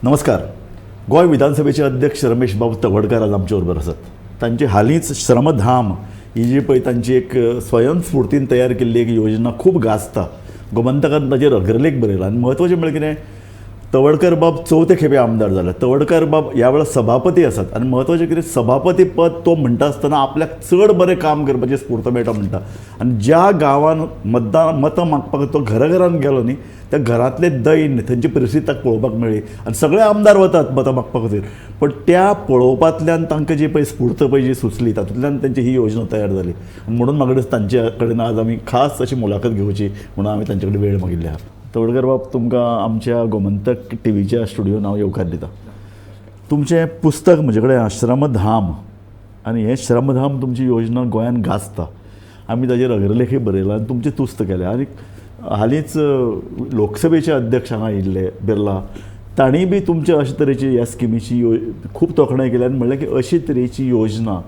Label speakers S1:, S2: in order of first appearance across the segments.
S1: नमस्कार. गोंय विधानसभेचे अध्यक्ष रमेश बाब तवडकर आज आमचे बरोबर आसात. तांची हालींच श्रमधाम ही जी पळय तांची एक स्वयंस्फूर्तीन तयार केल्ली एक योजना खूब गाजता. गोमंतकान ताजेर अग्रलेख बरयला आनी म्हत्वाचें म्हळ्यार कितें, तवडकर बाब चवथे खेपे आमदार जाले. तवडकर बाब ह्या वेळार सभापती आसात आनी म्हत्वाचें कितें, सभापती पद तो म्हणटा आसतना आपल्याक चड बरें काम करपाची स्फूर्त मेळटा म्हणटा. आनी ज्या गांवान मतदान मतां मागपाक तो घराघरान गेलो न्ही, त्या घरांतले दैन्य थंयची परिस्थिती ताका पळोवपाक मेळ्ळी. आनी सगळे आमदार वतात मतां मागपा खातीर, पण त्या पळोवपांतल्यान तांकां जी पळय स्फूर्त पळय जी सुचली तातूंतल्यान तांची ही योजना तयार जाली. म्हणून म्हाका दिसता तांचे कडेन आज आमी खास अशी मुलाखत घेवची म्हणून आमी तांचे कडेन वेळ मागिल्ली आहा. तवडकर बाब, तुमकां आमच्या गोमंतक टीव्हीच्या स्टुडियोन हांव येवकार दिता. तुमचें पुस्तक म्हजे कडेन श्रमधाम, आनी हें श्रमधाम तुमची योजना गोंयांत गाजता. आमी ताजेर अग्रलेखय बरयला आनी तुमची तुस्त केल्या. आनी हालींच लोकसभेचे अध्यक्ष हांगा आयिल्ले बिर्ला, तांणी बी तुमचे अशे तरेची ह्या स्किमीची खूब तोखणाय केली आनी म्हणलें की अशी तरेची योजना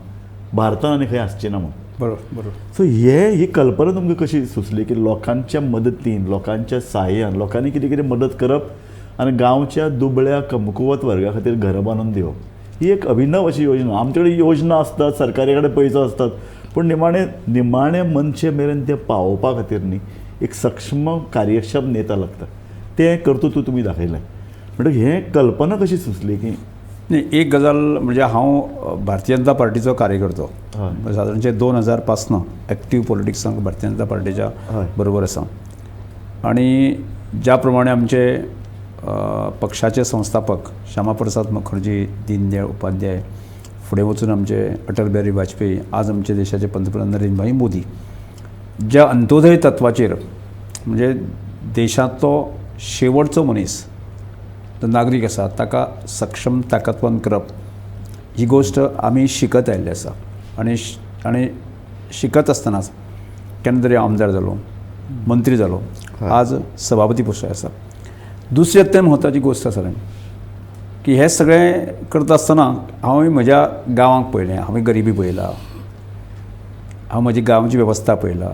S1: भारतान आनी खंय आसची ना म्हणून.
S2: बरोबर बरोबर.
S1: सो हे ही कल्पना तुमकां कशी सुचली की लोकांच्या मदतीन, लोकांच्या साहाय्यान, लोकांनी कितें कितें मदत करप आनी गांवच्या दुबळ्या कमकुवत वर्गा खातीर घरां बांदून दिवप, ही एक अभिनव अशी योजना. आमचे कडेन योजना आसतात, सरकारी कडेन पयसो आसतात, पूण निमाणे निमाणे मनशे मेरेन ते पावोवपा खातीर न्ही एक सक्षम कार्यक्षम नेता लागता. तें कर्तृत्व तुमी दाखयलें. म्हणटकीर हें कल्पना कशी सुचली की
S2: न्ही, एक गजाल म्हणजे हांव भारतीय जनता पार्टीचो कार्यकर्तो. सादारणचे 2000 पासना एक्टीव पॉलिटिक्सांक भारतीय जनता पार्टीच्या बरोबर आसा. आनी ज्या प्रमाणे आमचे पक्षाचे संस्थापक श्यामा प्रसाद मुखर्जी, दीनदयाळ उपाध्याय, फुडें वचून आमचे अटल बिहारी वाजपेयी, आज आमचे देशाचे पंतप्रधान नरेंद्रभाई मोदी, ज्या अंत्योदय तत्वाचेर म्हणजे देशांतलो शेवटचो मनीस जो नागरीक आसा ताका सक्षम ताकदवान करप ही गोश्ट आमी शिकत आयिल्ले आसा. आनी आनी शिकत आसतनाच केन्ना तरी आमदार जालो, मंत्री जालो, आज सभापती पोस्टार आसा. दुसरी अत्यंत म्हत्वाची गोश्ट आसा की हे सगळें करता आसतना हांवें म्हज्या गांवांक पळयलें, हांवें गरिबी पळयला, हांव म्हजी गांवची वेवस्था पळयला.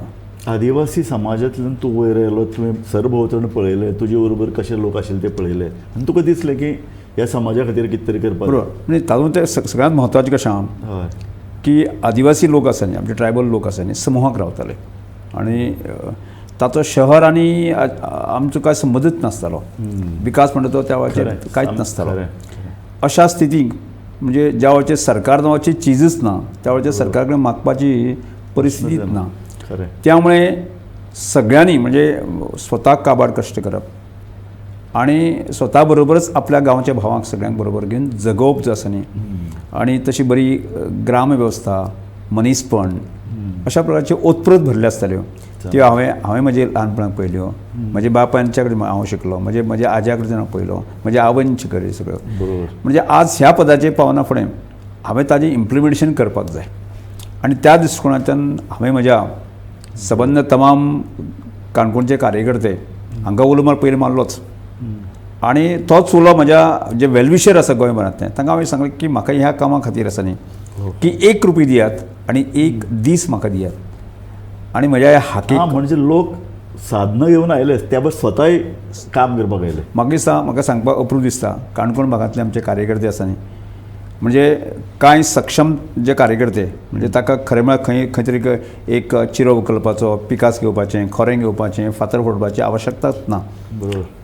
S1: आदिवासी समाजांतल्यान तूं वयर आयलो, तुवें सरभोंवतण पळयलें, तुजे बरोबर कशे लोक आशिल्ले ते पळयले आनी तुका दिसलें की ह्या समाजा खातीर कितें तरी करपाक.
S2: बरोबर. म्हणजे तातूंत तें सगळ्यांत म्हत्वाचें कशें आहा की आदिवासी लोक आसा न्ही, आमचे ट्रायबल लोक आसा न्ही, समुहाक रावताले आनी ताचो शहर आनी आमचो कांय संबंदच नासतालो. विकास म्हणटा तो त्या वेळाचेर कांयच नासतालो. अशा स्थितीक म्हणजे ज्या वेळाचेर सरकार नांवाची चिजच ना, त्या वेळाचेर सरकार कडेन मागपाची परिस्थितीच ना. त्यामुळे सगळ्यांनी म्हणजे स्वताक काबाड कश्ट करप आनी स्वता बरोबरच आपल्या गांवच्या भावांक सगळ्यांक बरोबर घेवन जगोवप जो आसा न्ही, आनी तशी बरी ग्राम वेवस्था, मनीसपण अशा प्रकारच्यो ओतप्रोत भरल्यो आसताल्यो, त्यो हांवें हांवें म्हजे ल्हानपणाक पळयल्यो. म्हज्या बापायच्या कडेन हांव शिकलो, म्हजे म्हज्या आज्या कडच्यान हांव पळयलो, म्हज्या आवयन शिकयलें सगळ्यो. म्हणजे आज ह्या पदाचेर पावना फुडें हांवें ताजें इम्प्लिमेंटेशन करपाक जाय आनी त्या दृश्टिकोणांतल्यान हांवें म्हज्या सबंद तमाम काणकोणचे कार्यकर्ते हांकां उलो मार पयलीं मारलोच. आनी तोच उलो म्हज्या जे वेलविशर आसा गोंयभरांतले तांकां हांवें सांगलें की म्हाका ह्या कामा खातीर आसा न्ही की 1 रुपया दियात आनी 1 दीस म्हाका दियात आनी म्हज्या ह्या हाकेक.
S1: म्हणजे लोक साधनां घेवन आयले, त्या भायर स्वताय काम करपाक आयले.
S2: म्हाका दिसता, म्हाका सांगपाक अप्रूप दिसता, काणकोण भागांतले आमचे कार्यकर्ते आसा न्ही, म्हणजे कांय सक्षम जे कार्यकर्ते म्हणजे ताका खरें म्हळ्यार खंय खंय तरी एक चिरो उखलपाचो, पिकास घेवपाचें, खोरें घेवपाचें, फातर फोडपाची आवश्यकताच ना.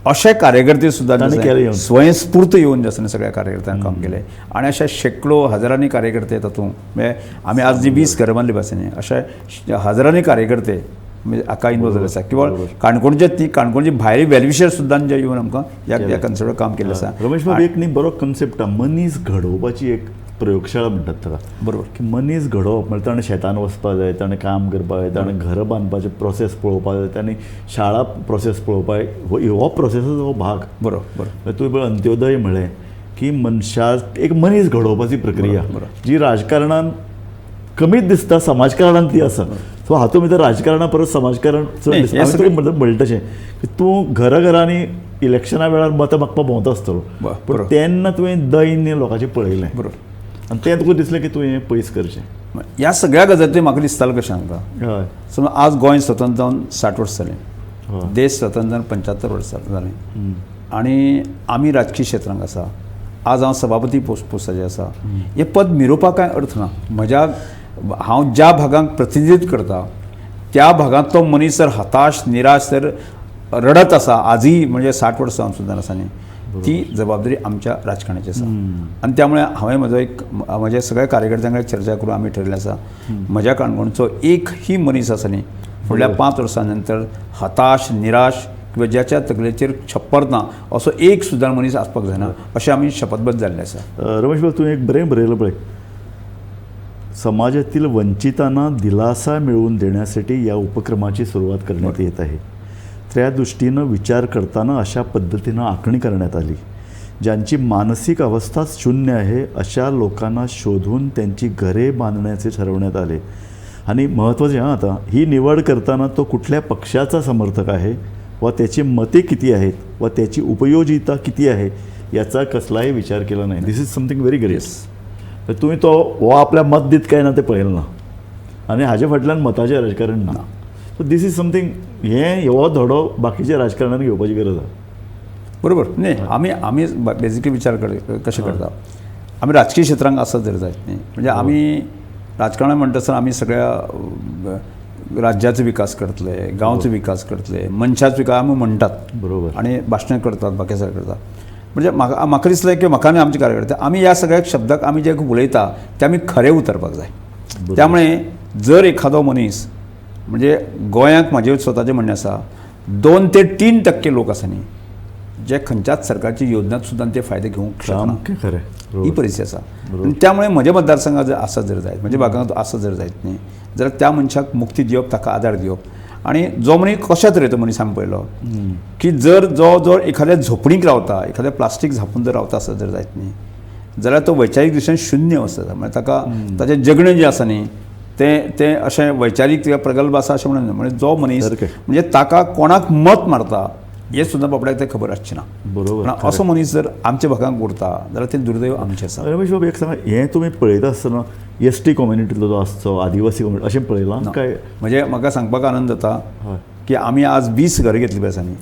S2: अशे कार्यकर्ते सुद्दां
S1: तांणी केलें येवन.
S2: स्वयंस्फूर्त येवन जे आसा न्ही सगळ्या कार्यकर्त्यांक काम केलें. आनी अशे शेकडो हजारांनी कार्यकर्ते तातूंत, म्हणजे आमी आज जी 20 घरां बांदली आसा न्ही, अशे हजारांनी कार्यकर्ते म्हणजे हाका इनवॉल्व जाल्ले आसा किंवा काणकोणचे ती काणकोणची भायली वेलविशर सुद्दां जे येवन आमकां ह्या ह्या कन्सेप्टार काम केल्लें आसा.
S1: रमेश बाब, एक न्ही बरो कन्सेप्ट आहा, मनीस घडोवपाची एक प्रयोगशाळा म्हणटात ताका. की मनीस घडोवप म्हळ्यार ताणें शेतान वचपाक जाय, ताणें काम करपाक जाय, ताणें घरां बांदपाचे प्रोसेस पळोवपाक जाय, ताणें शाळा प्रोसेस पळोवपाक जाय. हो प्रोसेसाचो हो भाग.
S2: बरोबर बरोबर
S1: तुवें पळय अंत्योदय म्हळें की मनशाक एक मनीस घडोवपाची प्रक्रिया जी राजकारणान कमीच दिसता, समाजकारणान ती आसा. सो हातूंत भितर राजकारणा परस समाजकारण चड
S2: नाही,
S1: दिसता.
S2: हे
S1: हांवें
S2: सगळें
S1: तुका म्हणटा तशें की तूं घराघरांनी इलेक्शना वेळार मतां मागपाक भोंवता आसतलो, पूण तेन्ना तुवें दैन्य लोकांचें पळयलें आनी तें तुका दिसलें की तुवें हें पयस करचें.
S2: ह्या सगळ्या गजाली म्हाका दिसतालें कशें सांगता, समज आज गोंय स्वतंत्र जावन 60 वर्सां जालीं, देश स्वतंत्र जावन 75 वर्सां जालीं. आनी आमी राजकीय क्षेत्रांत आसा. आज हांव सभापती पोस्टाचेर आसा. हें पद मिरोवपाक कांय अर्थ ना. म्हज्या हांव ज्या भागांक प्रतिनिधित्व करता त्या भागांतलो मनीस जर हताश निराश जर रडत आसा आजूय, म्हणजे 60 वर्सां सुद्दां आसा न्ही, ती जबाबदारी आमच्या राजकारणाची आसा. आनी त्यामुळे हांवें म्हजो एक म्हज्या सगळ्या कार्यकर्त्यां कडेन चर्चा करून आमी ठरयलें आसा, म्हज्या काणकोणचो एकही मनीस आसा न्ही फुडल्या 5 वर्सां नंतर हताश निराश किंवा ज्याच्या तकलेचेर छप्पर ना असो एक सुद्दां मनीस आसपाक जायना अशें आमी शपथबद्ध जाल्ले आसा.
S1: रमेश बाब, तुवें एक बरें बरयलां पळय, समाजातील वंचितांना दिलासा मिळवून देण्यासाठी या उपक्रमाची सुरुवात करण्यात येत आहे. त्या दृष्टीनं विचार करताना अशा पद्धतीनं आखणी करण्यात आली. ज्यांची मानसिक अवस्था शून्य आहे अशा लोकांना शोधून त्यांची घरे बांधण्याचे ठरवण्यात आले. आणि महत्त्वाचे हां, आता ही निवड करताना तो कुठल्या पक्षाचा समर्थक आहे व त्याची मते किती आहेत व त्याची उपयोजिता किती आहे याचा कसलाही विचार केला नाही. This is something very great. तुम्ही तो हो आपल्या मत दित काय ना ते पळयलें ना आनी हाजे फाटल्यान मताचें राजकारण ना. सो this is something, हें हो धडो बाकीच्या राजकारणान घेवपाची गरज आसा.
S2: बरोबर न्ही. आमी आमी बेजिकली विचार कशें करता, आमी राजकीय क्षेत्रांत आसत जर जायत न्ही, म्हणजे आमी राजकारणान म्हणटा आसतना आमी सगळ्या राज्याचो विकास करतले, गांवचो विकास करतले, मनशाचो विकास आमी म्हणटात,
S1: बरोबर,
S2: आनी भाशणां करतात, बाकी सगळें करतात. म्हणजे म्हाका म्हाका दिसलें की म्हाका आनी आमचे कार्यकर्ते आमी ह्या सगळ्या शब्दाक आमी जे उलयता ते आमी खरें उतरपाक जाय. त्यामुळे जर एखादो मनीस म्हणजे गोंयांक म्हाजें स्वताचें म्हणणें आसा 2 ते 3% लोक आसा न्ही जे खंयच्याच सरकारची योजनात सुद्दां ते फायदे घेवंक शकना,
S1: खरें
S2: ही परिस्थिती आसा. आनी त्यामुळे म्हज्या मतदारसंघात जर आसा जर जायत, म्हज्या भागांत आसा जर जायत न्ही जाल्यार त्या मनशाक मुक्ती दिवप, ताका आदार दिवप. आनी जो मनीस कशा तरेचो मनीस आमी पळयलो की जर जो जो एखाद्या झोपडीक रावता, एखाद्या प्लास्टीक झापून जर रावता आसत जर जायत न्ही जाल्यार तो वैचारीक दृश्टीन शून्य आसता. म्हणजे ताका ताचें जगणें जें आसा न्ही तें तें अशें वैचारीक प्रगल्भ आसा अशें म्हणून, म्हणजे जो मनीस म्हणजे ताका कोणाक मत मारता हें सुद्दां बाबड्याक तें खबर आसचें ना.
S1: बरोबर.
S2: असो मनीस जर आमच्या भागांक उरता जाल्यार तें दुर्दैव आमचें आसा.
S1: रमेश बाब, एक सांगा, हें तुमी पळयता आसतना एस टी कम्युनिटींतलो जो आसचो, आदिवासी कम्युनिटी अशें पळयलां काय?
S2: म्हणजे म्हाका सांगपाक आनंद जाता की आमी आज 20 घरां घेतली पळय आसा न्ही,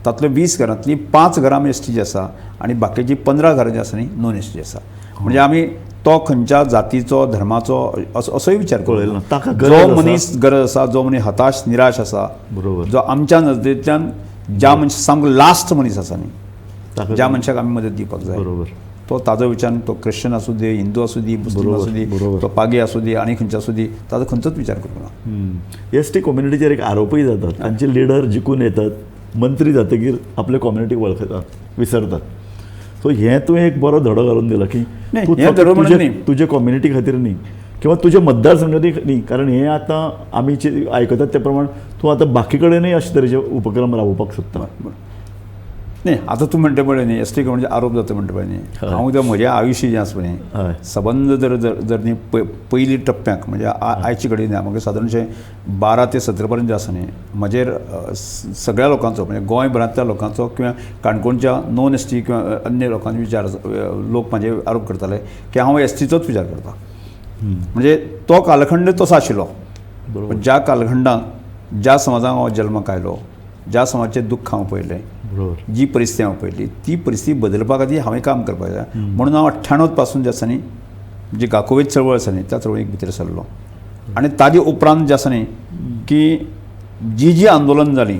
S2: तातूंतल्यो 20 घरांतलीं 5 घरां आमी एस टीची आसा आनी बाकीचीं 15 घरां जीं आसा न्ही नॉन एस टी आसा. म्हणजे आमी तो खंयच्या जातीचो धर्माचो असो असोय विचार
S1: पळयलो ताका
S2: जो मनीस गरज आसा, जो मनीस हताश निराश आसा,
S1: बरोबर,
S2: जो आमच्या नजरेंतल्यान ज्या मनशाक सामको लास्ट मनीस आसा न्ही, ज्या मनशाक आमी मदत दिवपाक जाय,
S1: बरोबर,
S2: तो ताजो विचार, तो क्रिश्चन आसूं दी, हिंदू आसूं दी, मुस्लीम आसूं दी, तो पागी आसूं दी आनी खंयचो आसूं दी, ताजो खंयचोच विचार करूंक
S1: ना. एस टी कम्युनिटीचेर एक आरोपूय जातात, तांचे लिडर जिखून येतात, मंत्री जातकीर आपल्या कम्युनिटीक वळखतात, विसरतात. सो हें तुवें एक बरो धडो घालून दिला की तुजे कम्युनिटी खातीर न्ही किंवा तुज्या मतदारसंघाती न्ही, कारण हें आतां आमी आयकतात ते प्रमाण तूं आतां बाकी कडेनूय अशे तरेचे उपक्रम राबोवपाक सोदता.
S2: न्ही आतां तूं म्हणटा पळय न्ही एस टी म्हणजे आरोप जाता म्हणटा पळय न्ही, हांव जर म्हजें आयुश्य जें आसा पळय सबंद जर जर न्ही पयली टप्प्याक म्हणजे आयचे कडेन न्ही म्हाका सादारणशें 12 ते 17 पर्यंत जें आसा न्ही म्हजेर सगळ्या लोकांचो म्हणजे गोंयभरांतल्या लोकांचो किंवा काणकोणच्या नॉन एस टी किंवा अन्य लोकांचो विचार, लोक म्हाजे आरोप करताले की हांव एस टीचोच विचार करता. म्हणजे तो कालखंड तसो आशिल्लो, ज्या कालखंडाक ज्या समाजाक हांव जल्माक आयलो, ज्या समाजाचें दुख्ख हांव पळयलें, जी परिस्थिती हांव पळयली, ती परिस्थिती बदलपा खातीर हांवें काम करपाक जाय. म्हणून हांव 98 पासून जें आसा न्ही जी गाकोवेत चळवळ आसा न्ही त्या चळवळीक भितर सरलो आनी ताजे उपरांत जें आसा न्ही की जी जी आंदोलन जालीं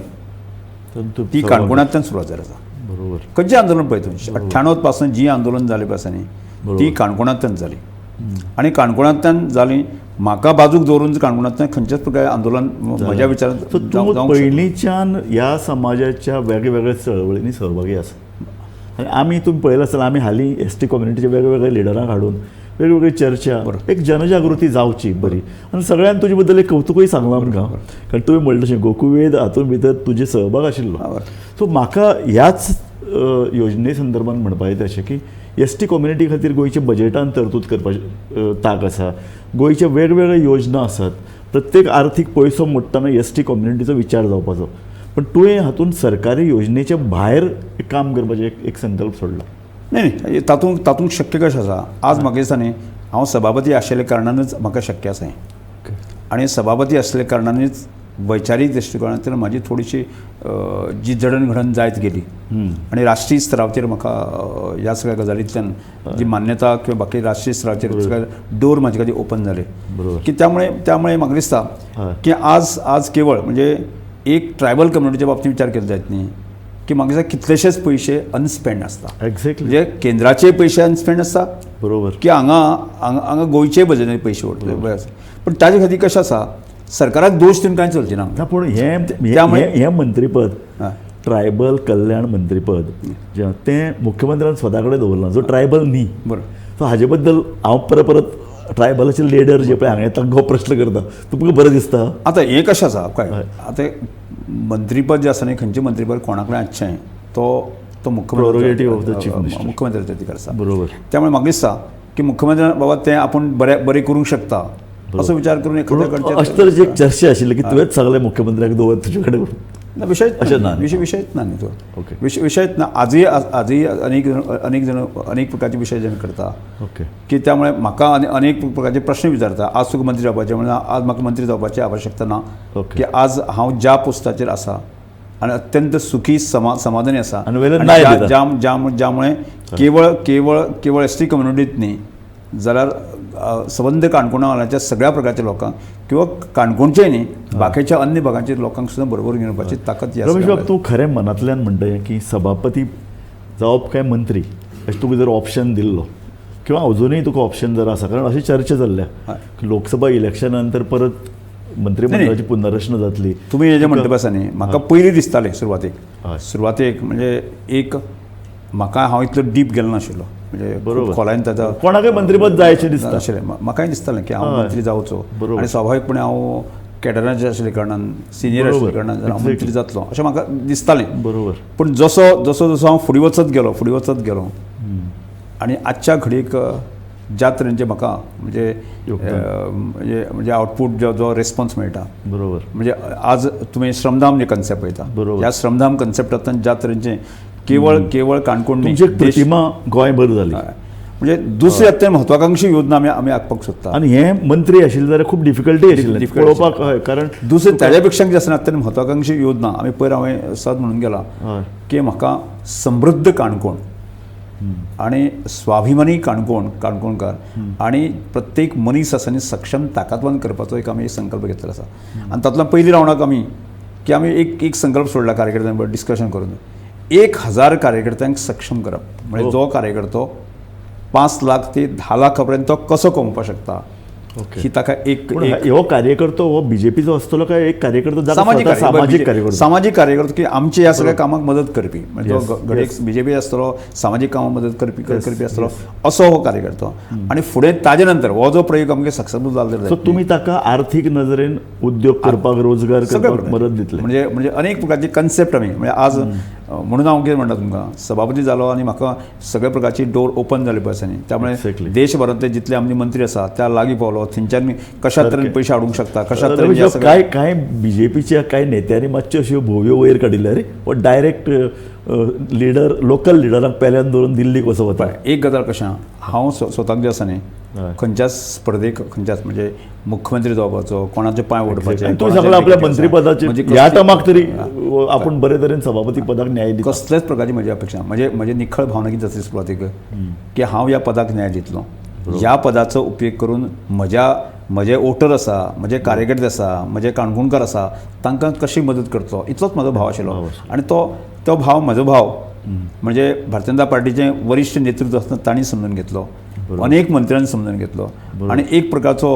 S2: ती काणकोणांतल्यान सुरवात जाली आसा.
S1: बरोबर.
S2: खंयचें आंदोलन पळय तुमी 98 पासून जी आंदोलन जालें पळय आसा न्ही ती काणकोणांतल्यान जाली आनी काणकोणांतल्यान जाली म्हाका बाजूक दवरून काणकोणांतल्यान खंयच्याच प्रकारे आंदोलन म्हज्या विचारांत.
S1: तूं पयलींच्यान ह्या समाजाच्या वेगवेगळ्या चळवळींनी सहभागी आसा आनी आमी तुमी पळयलें आसतना आमी हालीं एस टी कम्युनिटीच्या वेगवेगळ्या लिडरांक हाडून वेगवेगळी चर्चा, एक जनजागृती जावची बरी, आनी सगळ्यान तुजे बद्दल एक कवतुकूय सांगलां आमकां, कारण तुवें म्हणलें तशें गोकुवेद हातूंत भितर तुजे सहभाग आशिल्लो. सो म्हाका ह्याच योजने संदर्भात म्हणपा येता अशें की एस टी कम्युनिटी खातीर गोंयच्या बजेटान तरतूद करपाची तांक आसा, गोंयच्या वेगवेगळ्यो योजना आसात, प्रत्येक आर्थीक पयसो मोडटना एस टी कम्युनिटीचो विचार जावपाचो, पण तुवें हातूंत सरकारी योजनेच्या भायर काम करपाचें एक संकल्प सोडला.
S2: न्ही न्ही तातूंत तातूंत शक्य कशें आसा? आज म्हाका दिसता न्ही हांव सभापती आशिल्ल्या कारणानूच म्हाका शक्य आसा हें, आनी सभापती आसल्या कारणानूच वैचारीक दृश्टिकोणांतल्यान म्हाजी थोडीशी जी जडणघडण जायत गेली आनी राष्ट्रीय स्तराचेर म्हाका ह्या सगळ्या गजालींतल्यान जी मान्यता किंवा बाकी राष्ट्रीय स्तराचेर सगळे डोर म्हाजे खातीर ओपन जाले की त्यामुळे त्यामुळे म्हाका दिसता की आज आज केवळ म्हणजे एक ट्रायबल कम्युनिटीच्या बाबतीत विचार केलो जायत न्ही की म्हाका दिसता कितलेशेच पयशे अनस्पेंड आसता.
S1: एक्झॅक्टली.
S2: म्हणजे केंद्राचे पयशे अनस्पेंड आसता.
S1: बरोबर.
S2: की हांगा हांगा हांगा गोंयचे बजेटाचे पयशे उरतले, पूण ताजे खातीर कशें आसा सरकाराक दोश दिवन कांय चलची ना.
S1: पूण हें मंत्रीपद ट्रायबल कल्याण मंत्रीपद जें तें मुख्यमंत्र्यान स्वता कडेन दवरलां, जो ट्रायबल न्ही.
S2: बरोबर.
S1: सो हाजे बद्दल हांव परत परत ट्रायबलाचे लिडर जे पळय हांगा येता तांकां प्रश्न करता, तुमकां बरें दिसता?
S2: आतां हें कशें आसा काय आतां मंत्रीपद जें आसा न्ही, खंयचें मंत्रीपद कोणा कडेन आसचें तो तो
S1: मुख्यमंत्री
S2: मुख्यमंत्र्याचो अधिकार आसा.
S1: बरोबर.
S2: त्यामुळे म्हाका दिसता की मुख्यमंत्र्यान बाबा तें आपूण बरें बरें करूंक शकता असो विचार करून एखाद्या
S1: अशें तरेची एक चर्चा आशिल्ली की तुवेंच सगळे मुख्यमंत्र्याक दवर तुजे कडेन.
S2: ना, विशय ना, विशयच ना न्ही तो.
S1: ओके.
S2: विशयच ना. आजूय आजूय अनेक अनेक जण अनेक प्रकारचे विशय जण करता.
S1: ओके.
S2: की त्यामुळे म्हाका अनेक प्रकारचे प्रश्न विचारता. आज तुका मंत्री जावपाचें म्हणून आज म्हाका मंत्री जावपाची आवश्यकता ना. की आज हांव ज्या पोस्टाचेर आसा आनी अत्यंत सुखी समाधानी आसा ज्यामुळे केवळ केवळ केवळ एस टी कम्युनिटीत न्ही जाल्यार सबंद काणकोणाच्या सगळ्या प्रकारच्या लोकांक किंवा काणकोणचे न्ही बाकीच्या अन्य भागांचे लोकांक सुद्दां बरोबर घेवन वचपाची ताकद.
S1: रमेश बाब, तूं खरें मनांतल्यान म्हणटा की सभापती जावप काय मंत्री अशें तुका जर ऑप्शन दिल्लो किंवा अजुनूय तुका ऑप्शन जर आसा, कारण अशी चर्चा जाल्ल्या की लोकसभा इलेक्शना नंतर परत मंत्रिमंडळाची पुनर्रचना जातली.
S2: तुमी हे जे म्हणटा आसा न्ही, म्हाका पयलीं दिसतालें सुरवातेक सुरवातेक म्हणजे एक म्हाका हांव इतलो डीप गेलो नाशिल्लो, म्हणजे
S1: बरोबर
S2: खोलायन ताचा
S1: कोणाकय मंत्रीपद जायचें दिसता
S2: आशिल्लें. म्हाकाय दिसतालें की हांव मंत्री जावचो आनी स्वाभाविकपणे हांव कॅडराचें आशिल्ल्या कारणान सिनियर आशिल्ल्या कारणान हांव मंत्री जातलो अशें म्हाका दिसतालें.
S1: बरोबर.
S2: पूण जसो जसो जसो हांव फुडें वचत गेलो फुडें वचत गेलो आनी आजच्या घडयेक ज्या तरेन म्हाका म्हणजे म्हणजे म्हणजे आउटपूट जो जो रिस्पॉन्स मेळटा.
S1: बरोबर.
S2: म्हणजे आज तुमी श्रमधाम जे कन्सेप्ट पळयता,
S1: बरोबर,
S2: ह्या श्रमधाम कन्सेप्टांतल्यान ज्या तरेचें केवळ केवळ काणकोण
S1: तुमची एक प्रतिमा गोंयभर जाली.
S2: म्हणजे दुसरी अत्यंत महत्वाकांक्षी योजना आमी आमी आंखपाक सोदता.
S1: आनी हे मंत्री आशिल्ले जाल्यार खूब डिफिकल्टी आशिल्लें पळोवपाक, कारण
S2: दुसरी ताज्या पेक्षा जे आसतना अत्यंत महत्वाकांक्षी योजना आमी पयर हांवें सहज म्हणून गेला की म्हाका समृद्ध काणकोण आनी स्वाभिमानी काणकोण काणकोणकार आनी प्रत्येक मनीस आसा न्ही सक्षम ताकदवान करपाचो एक आमी संकल्प घेतलेलो आसा. आनी तातूंतल्यान पयलीं रावंडाक आमी की आमी एक एक संकल्प सोडला कार्यकर्त्यां बरोबर डिस्कशन करून 1000 कार्यकर्त्यांक सक्षम करप, म्हणजे जो कार्यकर्तो 5 लाख ते 10 लाखा पर्यंत तो कसो कमोवपाक शकता ही ताका एक
S1: हो कार्यकर्तो हो बीजेपीचो आसतलो काय एक कार्यकर्तो
S2: सामाजीक कार्यकर्तो सामाजीक कार्यकर्तो की आमचे ह्या सगळ्या कामाक मदत करपी, म्हणजे तो घडये बीजेपी आसतलो सामाजीक कामाक मदत करपी करपी आसतलो असो हो कार्यकर्तो. आनी फुडें ताजे नंतर हो जो प्रयोग आमगे सक्सेसफूल जालो
S1: सो तुमी ताका आर्थीक नजरेन उद्योग करपाक रोजगार करपाक मदत दितले.
S2: म्हणजे म्हणजे अनेक प्रकारचे कन्सेप्ट आमी म्हणजे आज म्हणून हांव कितें म्हणटा तुमकां सभापती जालो आनी म्हाका सगळ्या प्रकारची डोर ओपन जाले पळय आसा न्ही, त्यामुळे देशभरांतले जितले आमचे मंत्री आसा त्या लागीं पावलो थंयच्यान कशा तरेन पयशे हाडूंक शकता कशा तरेन.
S1: काय काय बीजेपीच्या कांय नेत्यांनी मातश्यो अश्यो भोंवयो वयर काडिल्ल्यो रे, हो डायरेक्ट लिडर लोकल लिडरांक पेल्यान दवरून दिल्लीक वचो वता.
S2: एक गजाल कशें हांव स्वताक जें आसा न्ही खंयच्याच स्पर्धेक खंयच्याच म्हणजे मुख्यमंत्री जावपाचो कोणाचे पांय ओडपाचे
S1: तूं सगळं आपल्या मंत्रीपदाचे ह्या टर्माक तरी आपूण बरे तरेन सभापती पदाक न्याय दिता
S2: कसलेच प्रकारची म्हजी अपेक्षा म्हणजे म्हजी निखळ भावना कितें जातली सुरवातेक की हांव ह्या पदाक न्याय दितलो, ह्या पदाचो उपयोग करून म्हज्या म्हजे वोटर आसा म्हजे कार्यकर्ते आसा म्हजे काणकोणकार आसा तांकां कशी मदत करतलो इतलोच म्हजो भाव आशिल्लो. आनी तो तो भाव म्हजो भाव म्हणजे भारतीय जनता पार्टीचें वरिश्ठ नेतृत्व आसतना तांणी समजून घेतलो, अनेक मंत्र्यांनी समजून घेतलो आनी एक प्रकारचो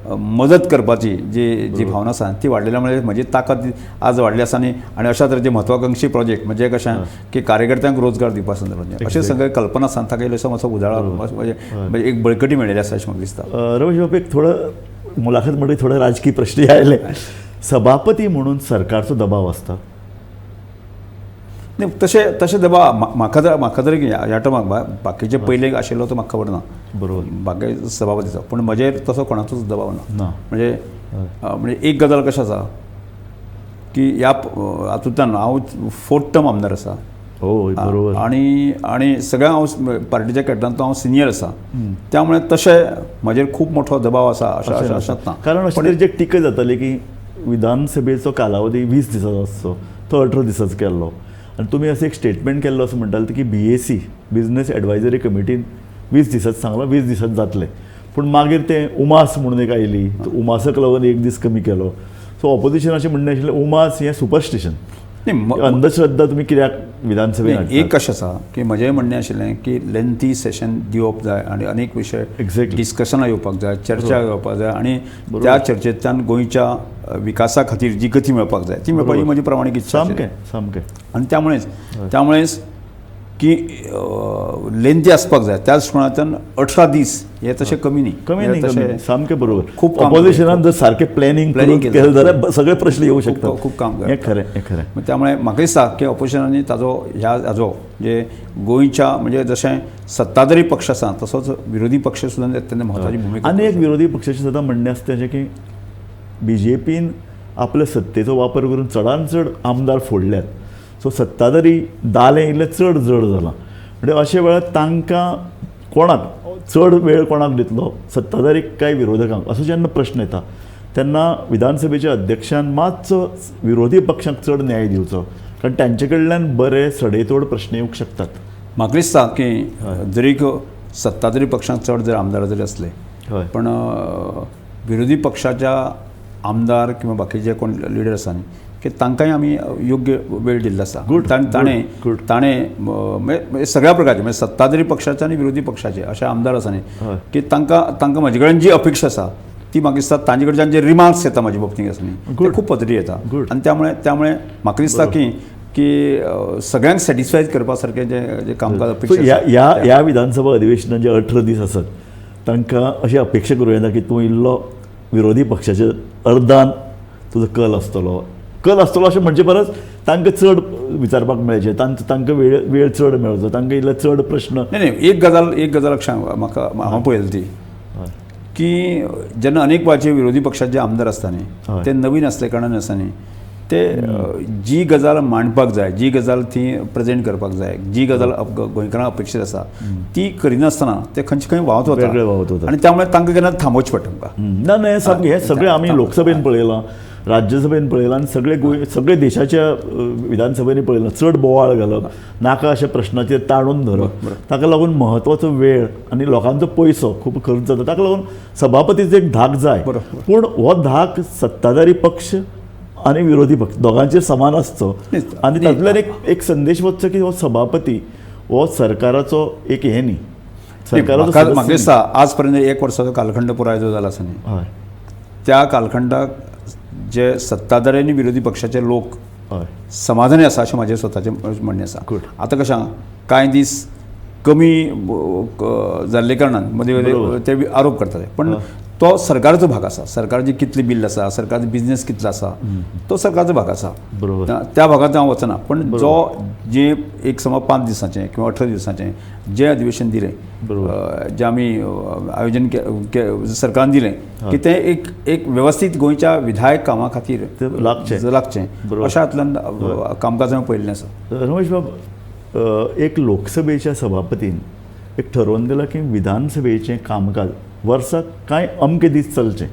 S2: मदत करपाची जी जी भावना आसा ती वाडलेल्या मुळे म्हजी ताकद आज वाडली आसा. आनी आनी अशा तरेचे महत्वाकांक्षी प्रोजेक्ट म्हणजे कशें की कार्यकर्त्यांक रोजगार दिवपा संदर्भात अशे सगळे कल्पना आसा ताका इल्लोसो मातसो उजाळा म्हणजे एक बळकटी मेळिल्ली आसा अशें म्हाका दिसता.
S1: रमेश बाब, एक थोडो मुलाखत म्हणजे थोडे राजकीय प्रश्न आयले. सभापती म्हणून सरकारचो दबाव आसता?
S2: नाही तशें तशें दबाव म्हाका तर म्हाका तरी ह्या टर्माक बाकीचे पयले आशिल्लो तो म्हाका खबर ना,
S1: बरोबर,
S2: बाकी सभापतीचो, पूण म्हजेर तसो कोणाचोच दबाव ना. म्हणजे म्हणजे एक गजाल कशें आसा की ह्या हातूंतल्यान हांव 4th term आमदार आसा.
S1: हो, बरोबर.
S2: आनी आनी सगळ्या हांव पार्टीच्या केटरांत हांव सिनियर आसा, त्यामुळे तशें म्हजेर खूब मोठो दबाव आसा अशें अशें ना.
S1: कारण अशें तरेची टिका जाताली की विधानसभेचो कालावधी 20 दिसांचो आसचो तो 18 दिसांचो केल्लो आनी तुमी अशें एक स्टेटमेंट केल्लो असो म्हणटाले की BAC business advisory कमिटीन 20 दिसांच सांगलां 20 दिसांत जातलें पूण मागीर तें उमास म्हणून एक आयली उमासक लागून एक दीस कमी केलो. सो ऑपोजिशनाचें म्हणणें आशिल्लें उमास हें सुपरस्टिशन, अंधश्रद्धा तुमी कित्याक विधानसभेन?
S2: एक कशें आसा की म्हजें म्हणणें आशिल्लें की लेंथी सेशन दिवप जाय आनी अनेक विशय डिस्कशनां येवपाक जाय, चर्चा येवपाक जाय आनी त्या चर्चेंतल्यान गोंयच्या विकासा खातीर जी गती मेळपाक जाय ती मेळपाची म्हजी प्रामाणीक इत्सा.
S1: सामकें सामकें.
S2: आनी त्यामुळेच की लेंथी आसपाक जाय त्या दृश्टीकोनांतल्यान 18 दीस हे तशें कमी न्ही,
S1: कमी न्ही, सामकें बरोबर.
S2: खूब
S1: ऑपोजिशनान जर सारकें प्लॅनिंग केलें जाल्यार सगळे प्रश्न येवं शकता,
S2: खूब काम
S1: हें खरें, हें खरें.
S2: त्यामुळे म्हाका दिसता की ऑपोजिशनांनी ताजो ह्या हाजो जे गोंयच्या म्हणजे जशें सत्ताधारी पक्ष आसा तसोच विरोधी पक्ष सुद्दां अत्यंत म्हत्वाची भुमिका.
S1: आनी एक विरोधी पक्षाचें सुद्दां म्हणणें आसता तें की बीजेपीन आपल्या सत्तेचो वापर करून चडान चड आमदार फोडल्यात, सो सत्ताधारी दालें इल्लें चड जड जालां, म्हणजे अशे वेळार तांकां कोणाक चड वेळ कोणाक दितलो, सत्ताधारी काय विरोधकांक, असो जेन्ना प्रश्न येता तेन्ना विधानसभेच्या अध्यक्षान मातसो विरोधी पक्षांक चड न्याय दिवचो, कारण तांचे कडल्यान बरे सडेतोड प्रश्न येवंक शकतात.
S2: म्हाका दिसता की जरी सत्ताधारी पक्षांक चड जर आमदार जरी आसले पण विरोधी पक्षाच्या आमदार किंवा बाकीचे कोण लिडर आसा न्ही की तांकांय आमी योग्य वेळ दिल्लो आसा. ताणें ताणें म्हणजे सगळ्या प्रकारचे म्हणजे सत्ताधारी पक्षाचे आनी विरोधी पक्षाचे अशे आमदार आसा न्ही की तांकां तांकां म्हजे कडेन जी अपेक्षा आसा ती म्हाका दिसता तांचे कडच्यान जे रिमार्क्स येता म्हजे बाबतींत आसा न्ही ते खूब पद्दती येता आनी त्यामुळे त्यामुळे म्हाका दिसता की की सगळ्यांक सॅटिस्फाय करपा सारकें जें जें कामकाज अपेक्षा.
S1: ह्या ह्या विधानसभा अधिवेशनान जे 18 दीस आसात तांकां अशी अपेक्षा करूं येता की तूं इल्लो विरोधी पक्षाचे अर्दान तुजो कल आसतलो, कल आसतलो अशें म्हणचे परस तांकां चड विचारपाक मेळचें, तांकां वेळ वेळ चड मेळचो, तांकां इल्ले चड प्रश्न.
S2: न्ही न्ही एक गजाल लक्षांत म्हाका हांव पळयली ती की जेन्ना अनेक वेळाचे विरोधी पक्षाचे आमदार आसता न्ही ते नवीन आसले कारणान आसा न्ही ते जी गजाल मांडपाक जाय, जी गजाल ती प्रेजेंट करपाक जाय, जी गजाल गोंयकारांक अपेक्षीत आसा ती करिनासतना ते खंयचे खंय व्हांवत वता आनी त्यामुळे तांकां केन्ना थांबोवचें पडटा आमकां.
S1: ना ना सामकें हें सगळें आमी लोकसभेन पळयलां, राज्यसभेन पळयलां आनी सगळे गोंय सगळे देशाच्या विधानसभेनी पळयलां, चड बोवाळ घालप, नाका अशा प्रश्नाचेर ताणून धरप, ताका लागून म्हत्वाचो वेळ आनी लोकांचो पयसो खूब खर्च जाता. ताका लागून सभापतीचो एक धाक जाय, पूण हो धाक सत्ताधारी पक्ष आनी विरोधी पक्ष दोगांचेर समान आसचो आनी तातूंतल्यान एक एक संदेश वचचो की हो सभापती हो सरकाराचो एक हें न्ही, सरकाराचो.
S2: म्हाका दिसता आज पर्यंत एक वर्साचो कालखंड पुराय जो जाला आसा न्ही त्या कालखंडाक जे सत्ताधारी आनी विरोधी पक्षाचे लोक समाधानी आसा अशें म्हाजें स्वताचें म्हणणें आसा. आतां कशें कांय दीस कमी जाल्ले कारणान मदीं मदीं ते आरोप करताले, पण तो सरकाराचो भाग आसा, सरकाराची कितली बिल आसा, सरकाराचो बिजनेस कितलो आसा तो सरकाराचो भाग आसा, त्या भागांत हांव वचना. पण जो जे एक समज 5 दिसांचें किंवा 18 दिसांचें जें अधिवेशन दिलें, जें आमी आयोजन सरकारान दिलें की तें एक एक वेवस्थीत गोंयच्या विधायक कामां खातीर लागचें अशा हातल्यान कामकाज हांवें पळयल्लें आसा.
S1: रमेश बाब, एक लोकसभेच्या सभापतीन एक ठरोवन दिलां की विधानसभेचें कामकाज वर्साक कांय अमके दीस चलचें,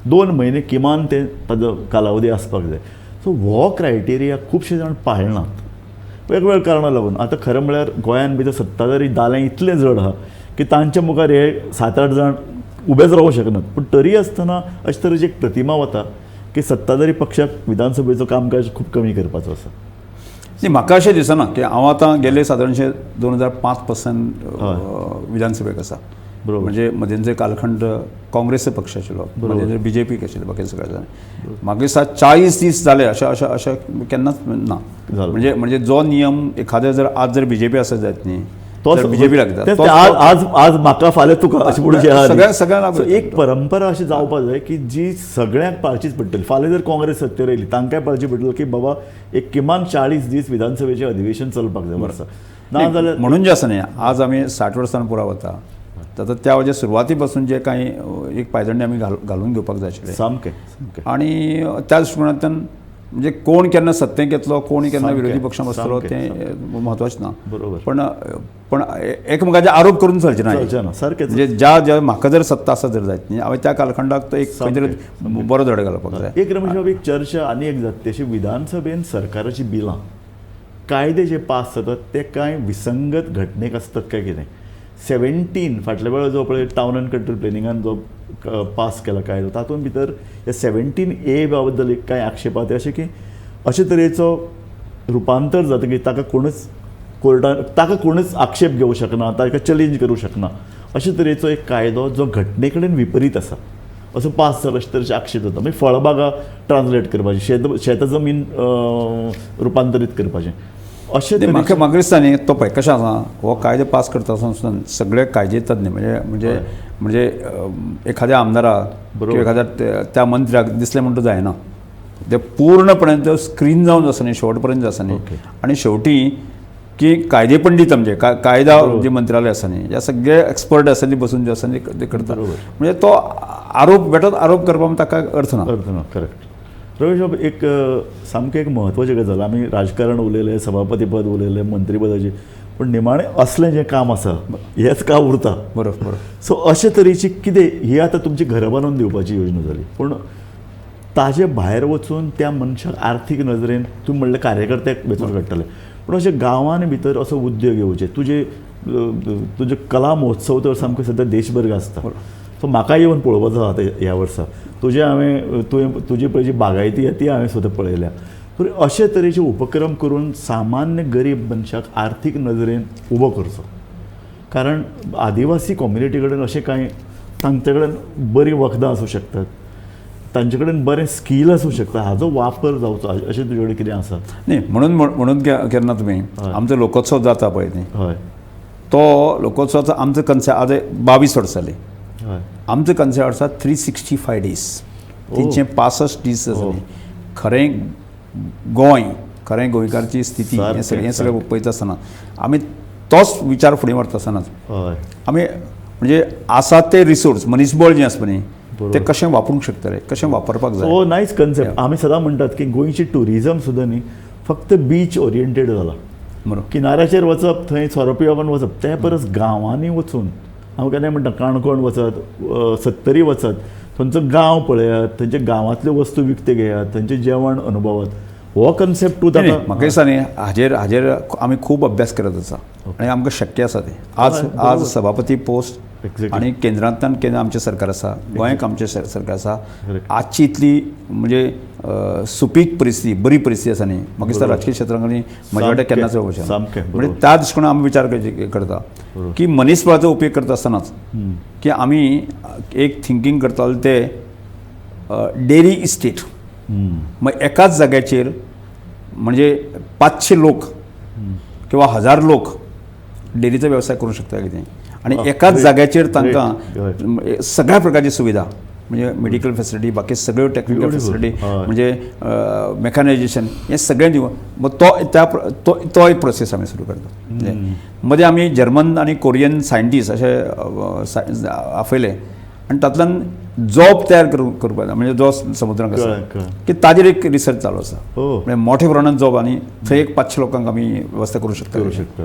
S1: 2 म्हयने किमान ते ताजो कालावधी आसपाक जाय. सो हो क्रायटेरिया खुबशे जाण पाळनात वेगवेगळ्या कारणां लागून. आतां खरें म्हळ्यार गोंयान भितर सत्ताधारी दालें इतलें जड आहा की तांच्या मुखार हे 7-8 जाण उबेच रावूंक शकनात, पूण तरी आसतना अशे तरेची एक प्रतिमा वता की सत्ताधारी पक्षाक विधानसभेचो कामकाज खूब कमी करपाचो आसा.
S2: न्ही म्हाका अशें दिसना की हांव आतां गेले सादारणशें 2005 पासून विधानसभेक आसा, बरोबर, म्हणजे मदेंचे कालखंड काँग्रेस पक्ष आशिल्लो, मदेंचे बीजेपीक आशिल्लो, बाकी सगळे जालें. म्हाका दिसता 40 दीस जाले अशें अशें अशें केन्नाच ना. म्हणजे म्हणजे जो नियम एखादे जर आज जर बीजेपी आसत जायत न्ही तो बीजेपी लागता,
S1: आज आज म्हाका फाल्यां तुका अशें म्हणून
S2: सगळ्या सगळ्यांक
S1: एक परंपरा अशी जावपाक जाय की जी सगळ्यांक पाळचीच पडटली. फाल्यां जर काँग्रेस सत्तेर आयली तांकांय पाळची पडटली की बाबा एक किमान 40 दीस विधानसभेचें अधिवेशन चलपाक जाय वर्सा, ना जाल्यार.
S2: म्हणून जें आसा न्ही आज आमी 60 वर्सां पुराय वता, आतां त्या वजे सुरवाती पासून जे कांय एक पायदंडे आमी घालून घेवपाक जाय आशिल्ले
S1: सामकें सामकें.
S2: आनी त्या दृश्टिकोनांतल्यान म्हणजे कोण केन्ना सत्तेक येतलो, कोण केन्ना विरोधी पक्षां बसतलो तें म्हत्वाचें ना.
S1: बरोबर.
S2: पण पण एकमेकाचे आरोप करून चलचे ना,
S1: सारकें.
S2: म्हणजे ज्या ज्या म्हाका जर सत्ता आसा जर जायत न्ही, हांवें त्या कालखंडाक तो एक खंय तरी बरो धडो घालपाक जाय.
S1: एक रमेश बाब, एक चर्चा आनी एक जाता अशी, विधानसभेन सरकाराची बिलां कायदे जे पास जातात ते कांय विसंगत घटनेक आसतात काय कितें? 17 फाटल्या वेळार जो पळय टावन अँड कंट्री प्लॅनिंगान जो पास केला कायदो, तातूंत भितर ह्या 17A बद्दल एक कांय आक्षेप आहा ते अशें की अशे तरेचो रुपांतर जाता की ताका कोणूच कोर्टान ताका कोणूच आक्षेप घेवंक शकना, ताका चॅलेंज करूंक शकना, अशे तरेचो एक कायदो जो घटने कडेन विपरीत आसा असो पास जालो अशे तरेचे आक्षेप जाता. मागीर फळबागां ट्रान्सलेट करपाची, शेत जमीन रुपांतरीत करपाचें, अशें
S2: म्हाका म्हाका दिसता न्ही तो पळय कशें आसा, हो कायदो पास करता आसतना सगळे कायदे तज्ञ म्हणजे म्हणजे म्हणजे एखाद्या आमदाराक किंवा एखाद्या त्या मंत्र्याक दिसलें म्हणटा जायना, ते पूर्णपणे तो स्क्रीन जावन आसा न्ही शेवट पर्यंत आसा न्ही. आनी शेवटी की कायदे पंडीत आमचे कायदा जे मंत्रालय आसा न्ही, ह्या सगळे एक्सपर्ट आसा ती बसून जे आसा न्ही ते करता. म्हणजे तो आरोप बेठोच आरोप करपाक ताका अर्थ ना.
S1: अर्थ ना, करेक्ट. रमेश बाब, एक सामकें एक म्हत्वाचें गजाल, आमी राजकारण उलयलें, सभापतीपद उलयलें, मंत्रीपदाचें, पूण निमाणें असलें जें काम आसा हेंच काम उरता.
S2: बरोबर.
S1: सो अशे तरेची कितें ही आतां तुमची घरां बांदून दिवपाची योजना जाली, पूण ताजे भायर वचून त्या मनशाक आर्थीक नदरेन तुमी म्हणलें कार्यकर्त्याक वेंचून काडटले, पूण अशें गांवांनी भितर असो उद्योग येवचे, तुजे तुजे कला महोत्सव तर सामको सद्या देशभर गाजता. सो म्हाका येवन पळोवपाचो आसा ह्या वर्सा, तुजें हांवें तुवें तुजी पळय जी बागायती आहा ती हांवें सुद्दां पळयल्या. पूण अशे तरेचे उपक्रम करून सामान्य गरीब मनशाक आर्थीक नदरेन उबो करचो, कारण आदिवासी कम्युनिटी कडेन अशें कांय तांचे कडेन बरीं वखदां आसूं शकतात, तांचे कडेन बरें स्कील आसूं शकता, हाजो वापर जावचो अशें तुजे कडेन कितें आसा?
S2: न्ही, म्हणून म्हणून केन्ना तुमी आमचो लोकोत्सव जाता पळय न्ही,
S1: हय,
S2: तो लोकोत्सवाचो आमचो कन्सेप्ट आतां 22 वर्सां जालीं, आमचो कन्सेप्ट आसा 365 दीस, 365 दीस आसा न्ही. खरें गोंय, खरें गोंयकारची स्थिती हें सगळें पळयता आसतना आमी तोच विचार फुडें व्हरता आसतनाच आमी म्हणजे आसा ते रिसोर्स मनीसबळ जें आसा न्ही ते कशें वापरूंक शकतले, कशें वापरपाक जाय.
S1: हो नायस कन्सेप्ट. आमी सदां म्हणटात की गोंयची ट्युरिजम सुद्दां न्ही फक्त बीच ओरिएंटेड जाला,
S2: बरोबर,
S1: किनाऱ्याचेर वचप, थंय सोरो पिवप आनी वचप, ते परस गांवांनी वचून हांव केन्नाय म्हणटा काणकोण वचत, सत्तरी वचत, थंयचो गांव पळयात, थंयच्या गांवांतल्यो वस्तू विकते घेयात, थंयचें जेवण अनुभवात, हो कन्सेप्ट तूं
S2: म्हाका दिसता न्ही हाजेर हाजेर आमी खूब अभ्यास करत आसा आनी आमकां शक्य आसा तें. आज आज सभापती पोस्ट आनी केंद्रांतल्यान केंद्र आमचें सरकार आसा, गोंयाक आमचें सरकार आसा, आजची इतली म्हणजे सुपीक परिस्थिती, बरी परिस्थिती आसा न्ही, म्हाका दिसता राजकीय क्षेत्रांत म्हज्या वाट्याक केन्नाच येवपाचें ना. म्हणजे त्या दृश्टिकोणान आमी विचार करता की मनीसबळाचो उपयोग करता आसतनाच की आमी एक थिंकींग करताले ते डेरी इस्टेट, मग एकाच जाग्याचेर म्हणजे 500 लोक किंवा 1000 लोक डेरीचो वेवसाय करूंक शकता कितें, आनी एकाच जाग्याचेर तांकां सगळ्या प्रकारची सुविधा म्हणजे मेडिकल फेसिलिटी, बाकी सगळ्यो टेक्निकल फेसिलिटी, म्हणजे मेकानायझेशन हें सगळें दिवन मग तो त्या तो एक प्रोसेस आमी सुरू करता. मदें आमी जर्मन आनी कोरियन सायंटिस्ट अशे आपयले आनी तातूंतल्यान जॉब तयार करपाक जाय, म्हणजे जो समुद्रांत आसा की ताजेर एक रिसर्च चालू आसा, म्हणजे मोठ्या प्रमाणात जॉब आनी थंय एक 500 लोकांक आमी वेवस्था करूं शकता.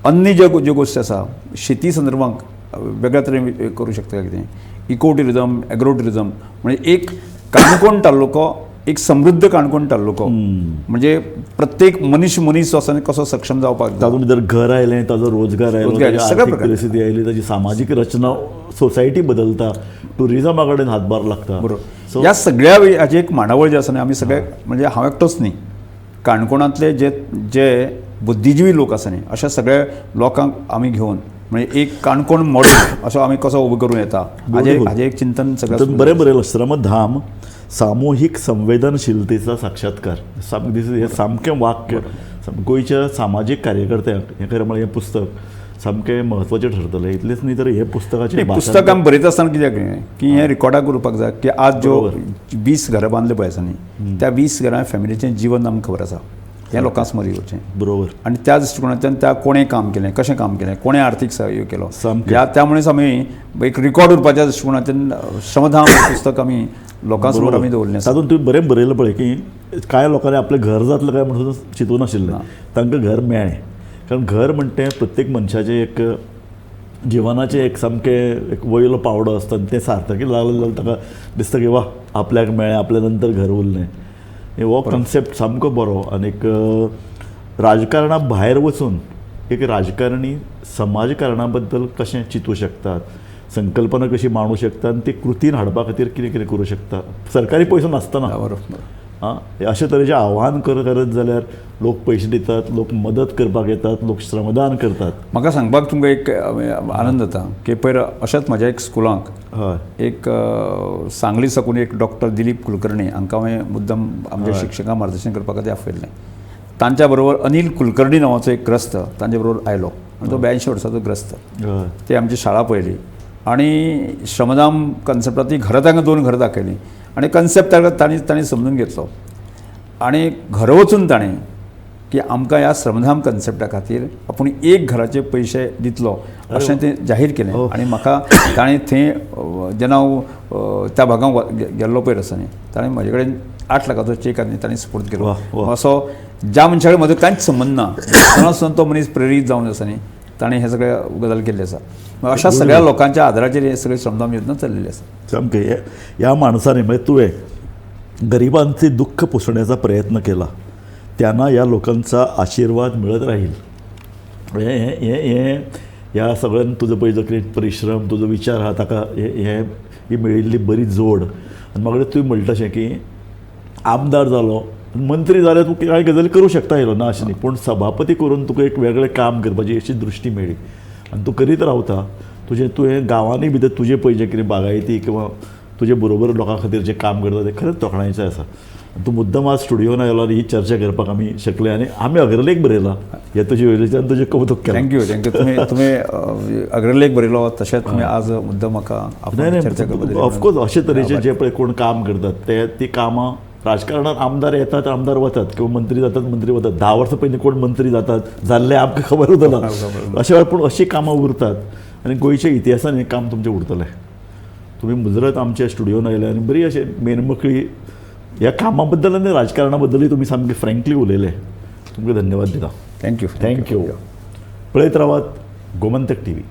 S2: अन्य ज्यो ज्यो गोश्टी आसा शेती संदर्भात वेगळ्या तरेन करूं शकता कितें, इको ट्युरिजम, एग्रो ट्युरिजम, म्हणजे एक काणकोण तालुको, एक समृद्ध काणकोण तालुको म्हणजे प्रत्येक मनीस मनीस आसा कसो सक्षम जावपाक,
S1: तातूंत भितर घर आयलें, ताजो रोजगार आयलो,
S2: सगळ्या
S1: परिस्थिती आयली, ताजी सामाजीक रचना, सोसायटी बदलता, ट्युरिजमा कडेन हातभार लागता.
S2: बरोबर. ह्या सगळ्या हाची एक मांडावळ जी आसा न्ही, आमी सगळे म्हणजे हांव एकटोच न्ही, काणकोणांतले जे जे बुद्धिजिवी लोक आसा न्ही अशा सगळ्या लोकांक आमी घेवन म्हणजे एक काणकोण मॉडेल असो आमी कसो उबो करूं येता हाजें एक चिंतन सगळें.
S1: बरें बरयलां, श्रमधाम सामुहीक संवेदनशीलतेचा साक्षात्कार, हें सामकें वाक्य गोंयच्या सामाजीक कार्यकर्त्यांक हें खरें म्हळ्यार हें पुस्तक सामकें म्हत्वाचें ठरतलें. इतलेंच न्ही तर हें पुस्तकाचें
S2: पुस्तक आमी बरयता आसतना कित्याक की हें रिकॉर्डाक उरपाक जाय की आज ज्यो 20 घरां बांदले पळय आसा न्ही त्या 20 घरां फॅमिलीचें जीवन आमकां खबर आसा, हें लोकां समोर येवचें.
S1: बरोबर.
S2: आनी त्या दृश्टिकोणांतल्यान त्या कोणें काम केलें, कशें काम केलें, कोणें आर्थीक सहयोग केलो, ह्या त्यामुळेच आमी एक रिकॉर्ड उरपाच्या दृश्टिकोणांतल्यान श्रमधाम पुस्तक आमी लोकां समोर आमी दवरलें आसा.
S1: तातूंत तुवें बरें बरयलां पळय की कांय लोकांनी आपलें घर जातलें काय म्हणून चिंतूं नाशिल्लें, तांकां घर मेळ्ळें. कारण घर म्हणटा तें प्रत्येक मनशाचें एक जिवनाचें एक सामकें एक वयलो पावडो आसता आनी तें सार्थकी लागलें जाल्यार ताका दिसता की वा आपल्याक मेळ्ळें, आपल्या नंतर घर उरलें. हो कॉन्सेप्ट सामको बरो. आनीक राजकारणा भायर वचून एक राजकारणी समाजकारणा बद्दल कशें चिंतूं शकतात, संकल्पना कशी मांडू शकता आनी ती कृतीन हाडपा खातीर कितें कितें करूं शकता, सरकारी पयसो नासतना.
S2: बरोबर.
S1: आं, अशे तरेचें आव्हान करत जाल्यार लोक पयशे दितात, लोक मदत करपाक येतात, लोक श्रमदान करतात.
S2: म्हाका सांगपाक तुमकां एक आनंद जाता की पयर अशेंच म्हज्या एक स्कुलांक एक सांगली साकून एक डॉक्टर दिलीप कुलकर्णी हांकां हांवें मुद्दम आमच्या शिक्षकांक मार्गदर्शन करपा खातीर आपयल्लें. तांच्या बरोबर अनिल कुलकर्णी नांवाचो एक ग्रस्त तांचे बरोबर आयलो आनी तो 82 वर्साचो ग्रस्त. ते आमची शाळा पळयली आनी श्रमदान कन्सेप्टांत ती घरां तांकां 2 घरां दाखयलीं आनी कन्सेप्ट तांकां तांणी समजून घेतलो आनी घरा वचून ताणें की आमकां ह्या श्रमधाम कन्सेप्टा खातीर आपूण एक घराचे पयशे दितलो अशें तें जाहीर केलें. आनी म्हाका ताणें थंय जेन्ना हांव त्या भागांत गेल्लो पयर आसा न्ही, ताणें म्हजे कडेन 8 लाखाचो चेक आनी ताणें सपोर्ट केलो. असो ज्या मनशा कडेन म्हजो कांयच संबंद ना तेन्ना तो मनीस प्रेरीत जावन आसा न्ही, ताणें हें सगळें गजाल केल्ली आसा. अशा सगळ्या लोकांच्या आदाराचेर हे सगळे श्रमदान योजना चल्लेली आसा.
S1: सामकें ह्या माणसाने म्हणजे तुवें गरिबांचे दुःख पुसण्याचा प्रयत्न केला, त्यांना या लोकांचा आशीर्वाद मिळत राहील. हे हे ह्या सगळ्यान तुजो पळय जो कितें परिश्रम, तुजो विचार आहा ताका हे ही मेळिल्ली बरी जोड. आनी म्हाका तुवें म्हणटा तशें की आमदार जालो, मंत्री जाल्यार तूं कांय गजाली करूं शकता येयलो ना अशें न्ही, पूण सभापती करून तुका एक वेगळें काम करपाची अशी दृश्टी मेळ्ळी आनी तूं करीत रावता. तुजें तुवें गांवांनी भितर तुजें पळय जें कितें बागायती किंवा तुजे बरोबर लोकां खातीर जें काम करता तें खरेंच तोखणायेचें आसा. तूं मुद्दम आज स्टुडियोन आयलो आनी ही चर्चा करपाक आमी शकले आनी आमी अग्रलेख बरयला हे तुजे वयल्यान तुजें कौतुक केलें.
S2: Thank you thank you. तुमी तुमी अग्रलेख बरयलो तशेंच तुमी आज मुद्दम म्हाका चर्चा करपाक.
S1: ऑफकोर्स अशे तरेचे जे पळय कोण काम करतात ते ती कामां राजकारणात आमदार येतात, आमदार वतात किंवा मंत्री जातात, मंत्री वतात. 10 वर्सां पयलीं कोण मंत्री जातात जाल्ले आमकां खबर उरना अशें वेळार, पूण अशीं कामां उरतात आनी गोंयच्या इतिहासान हें काम तुमचें उरतलें. तुमी मुजरत आमच्या स्टुडियोन आयले आनी बरी अशें मेनमकळी ह्या कामा बद्दल आनी राजकारणा बद्दलूय तुमी सामके फ्रेंकली उलयले. तुमकां धन्यवाद दिता.
S2: Thank you
S1: thank you. पळयत रावात गोमंतक टीव्ही.